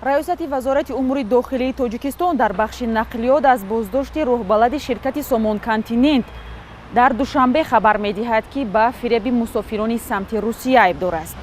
Раёсати Вазорати умури дохилии Тоҷикистон дар бахши нақлиёт аз боздошти роҳбалади ширкати «Сомон Континент» дар Душанбе хабар медиҳад, ки ба фиреби мусофирони самти Русия айбдор аст.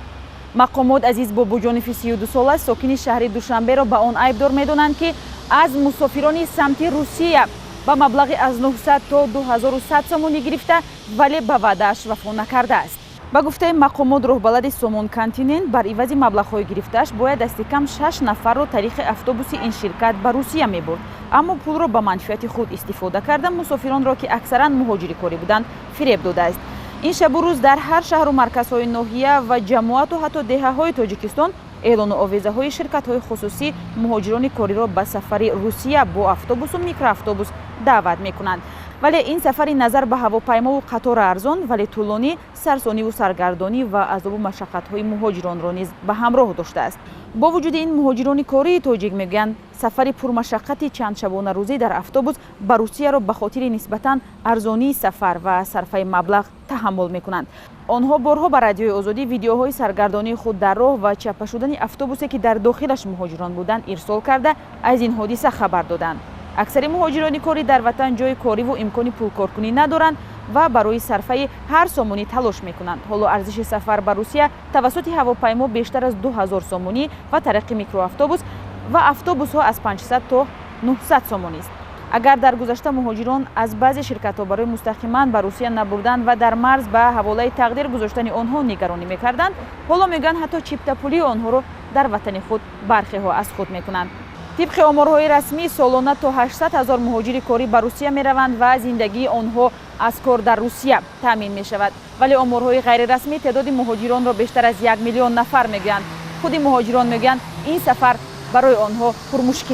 Мақомот Азиз Бобоҷонови 32сола, сокини шаҳри Душанберо, ба он айбдор медонанд, ки аз мусофирони самти Русия ба маблағи аз 900 то 2100 сомонӣ гирифта, вале ба ваъдааш вафо накардааст. Ба гуфтаи мақомот, роҳбалади «Сомон Континент» бар ивази маблағҳои гирифтааш бояд дасти кам шаш нафарро тариқи автобуси ин ширкат ба Русия мебурд, аммо пулро ба манфиати худ истифода карда, мусофиронро, ки аксаран муҳоҷири корӣ буданд, фиреб додааст. Ин шабу рӯз дар ҳар шаҳру марказҳои ноҳия ва ҷамоату ҳатто деҳаҳои Тоҷикистон эълону овезаҳои ширкатҳои хусусӣ муҳоҷирони кориро ба сафари Русия бо автобусу микроавтобус даъват мекунанд. Вале ин сафари назар ба ҳавопаймову қатор арзон, вале тӯлонӣ, сарсониву саргардонӣ ва азобу машаққатҳои муҳоҷиронро низ ба ҳамроҳ доштааст. Бо вуҷуди ин, муҳоҷирони кории тоҷик мегӯянд, сафари пурмашаққати чанд шабонарӯзӣ дар автобус ба Русияро ба хотири нисбатан арзонии сафар ва сарфаи маблағ таҳаммул мекунанд. Онҳо борҳо ба Радиои Озодӣ видеоҳои саргардонии худ дар роҳ ва чаппа шудани автобусе, ки дар дохилаш муҳоҷирон буданд, ирсол карда, аз ин ҳодиса хабар доданд. Аксари муҳоҷирони корӣ дар ватан ҷои кориву имкони пулкоркунӣ надоранд ва барои сарфаи ҳар сомонӣ талош мекунанд. Ҳоло арзиши сафар ба Русия тавассути ҳавопаймо бештар аз 2000 сомонӣ ва тариқи микроавтобус ва автобусҳо аз 500 то 900 сомонист. Агар дар гузашта муҳоҷирон аз баъзе ширкатҳо барои мустақиман ба Русия набурдан ва дар марз ба ҳаволаи тақдир гузоштани онҳо нигаронӣ мекарданд, ҳоло мегӯянд, ҳатто чиптапулии онҳоро дар ватани худ бархеҳо аз худ мекунанд. Тибқи оморҳои расмӣ, солона то 800 ҳазор муҳоҷири корӣ ба Русия мераванд ва зиндагии онҳо аз кор дар Русия таъмин мешавад. Вале оморҳои ғайрирасмӣ теъдоди муҳоҷиронро бештар аз 1 миллион нафар мегӯянд. Худи муҳоҷирон мегӯянд, ин сафар барои онҳо пурмушкил.